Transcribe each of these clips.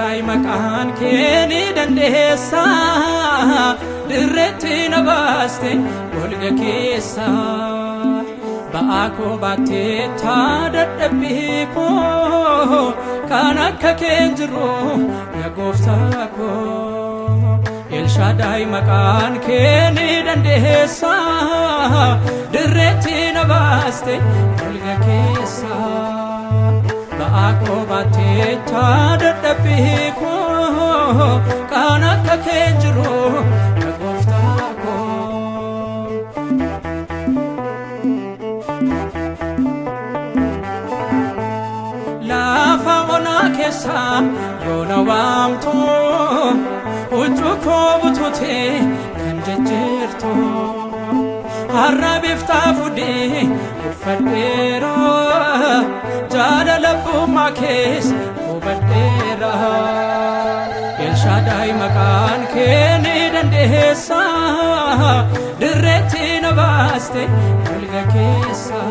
Elshaadaay maqaan kee ni dandeessa, dirreetti na baaste golga keessa. Ba'aa koo baatteetta dadhabbii koo, kan akka kee hin jiru yaa gooftaa koo. Elshaadaay maqaan kee ni dandeessa, dirreetti na baaste golga keessa. Ba'aa koo baatteetta dadhabbii koo, kan akka kee hin jiru yaa gooftaa koo. Lafa onaa keessa yoo na waamtu, huccuu koo bututee kan jijjiirtu. Har'a biftaa fudhee uffadheera, jaalala abbummaa kees hubadheera. Elshaadaay maqaan kee ni dandeessa, dirreetti na baaste golga keessa.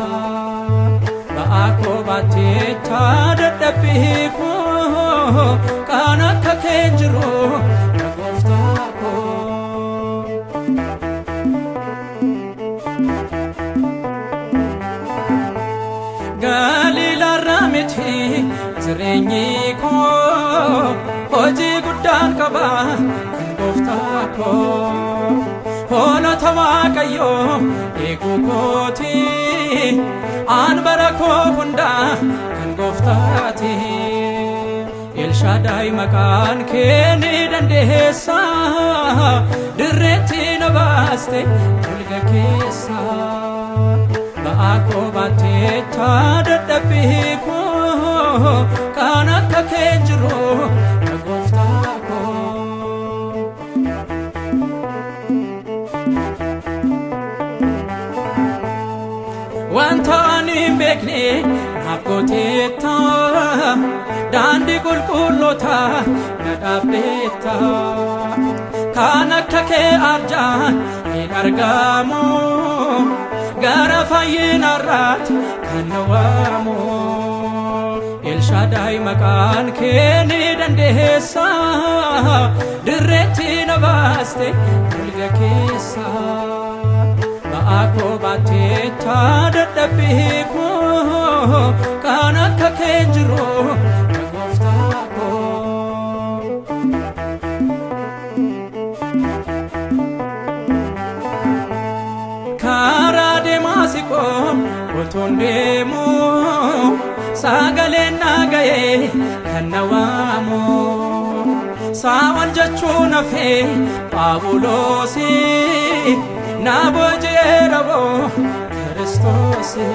Ba'aa koo baatteetta dadhabbii koo, kan akka kee hin jiru yaa gooftaa koo. Galiilaarraa miti jireenyi koo, hojii guddaan qaba kan gooftaa koo. Hoolota Waaqayyoo eeguu kooti, aan bara koo hundaa kan gooftaati. Elshaadaay maqaan kee ni dandeessa, dirreetti na baaste golga keessa. Ba'aa koo baatteetta dadhabbii koo, kan akka kee hin jiru yaa gooftaa koo. Wanta ani hin beekne naaf gooteetta, daandii qulqulloota na dhaabdeetta. Kan akka kee arjaan hin argamu, gara fayyinaarraatti kan na waamu. Elshaadaay maqaan kee ni dandeessa, dirreetti na baaste golga keessa. Ba'aa koo baatteetta dadhabbii koo, kan akka kee hin jiru yaa gooftaa koo. Karaa deemaa siqoo utuun deemu, sagaleen na ga'ee kan na waamu. Saa'ol jechuun hafee Phaawulosi, na booji'eera boo Kiristoosi.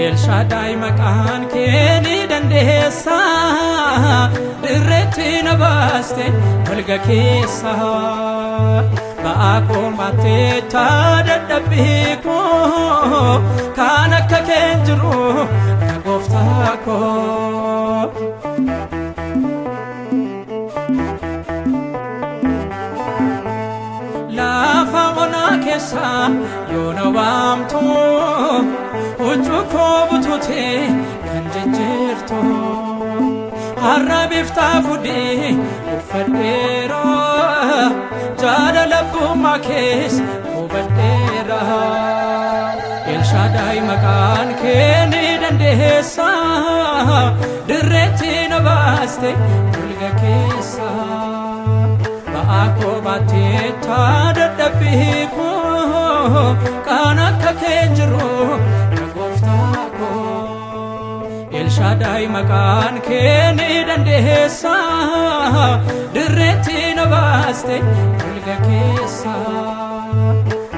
Elshaadaay maqaan kee ni dandeessa, dirreetti na baaste golga keessa. Ba'aa koo baatteetta dadhabbii koo, kan akka kee hin jiru yaa gooftaa koo. Lafa onaa keessa yoo na waamtu, huccuu koo bututee kan jijjiirtu. Har'a biftaa fudhee uffadheera, jaalala abbummaa kees hubadheera. Elshaadaay maqaan kee ni dandeessa, dirreetti na baaste golga keessa. Ba'aa koo baatteetta dadhabbii koo, kan akka kee hin jiru yaa gooftaa koo. Elshaadaay maqaan kee ni dandeessa, dirreetti na baaste golga keessa.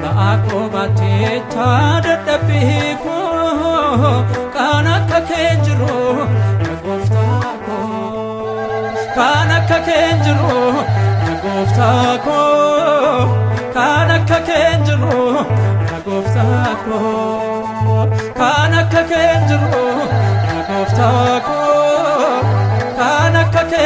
Ba'aa koo baatteetta dadhabbii koo, kan akka kee hin jiru yaa gooftaa koo. Kan akka kee hin jiru yaa gooftaa koo. Kan akka kee hin jiru yaa gooftaa koo. Kan akka kee hin jiru yaa gooftaa koo. Kan akka kee